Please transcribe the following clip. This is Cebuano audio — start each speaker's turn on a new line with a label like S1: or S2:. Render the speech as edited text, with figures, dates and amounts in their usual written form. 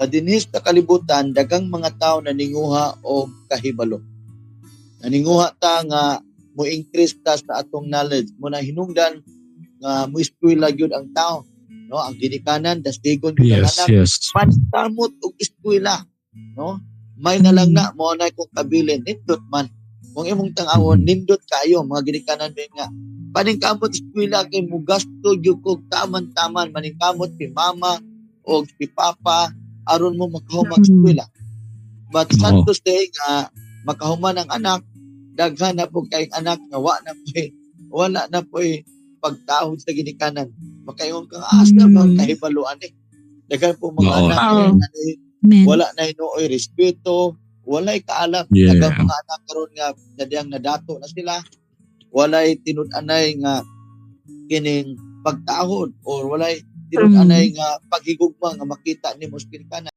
S1: Sa dinhi sa kalibutan, daghang mga tao naninguha og kahibalo. Naninguha ta nga mo increase ta sa atong knowledge. Mo na hinungdan nga mo eskwela gyud ang tao. No, ang ginikanan dastigon gyud ang anak. Paningkamot og eskwela, no? May na lang na mo na kung kabilin, nindot man. Kung imong tang-awon, nindot kaayo mga ginikanan ba nga paningkamot eskwela kay mugasto gyud kog taman-taman, maningkamot si mama o si papa aron mo makahuman eskwela. But sad to say nga makahuman ang anak, daghan na po kay anak nga wala na po'y pagtahod sa ginikanan. Makaingon kang asa bang kahibaluan eh. Daghan po mga anak eh,
S2: Amen.
S1: wala na hinuoy respeto, walay kaalam. Daghang mga anak karon nga nadiyang nadato na sila, walay tinud-anay nga kining pagtahod or walay tinud-anay nga paghigugma nga makita nimo sa ginikanan.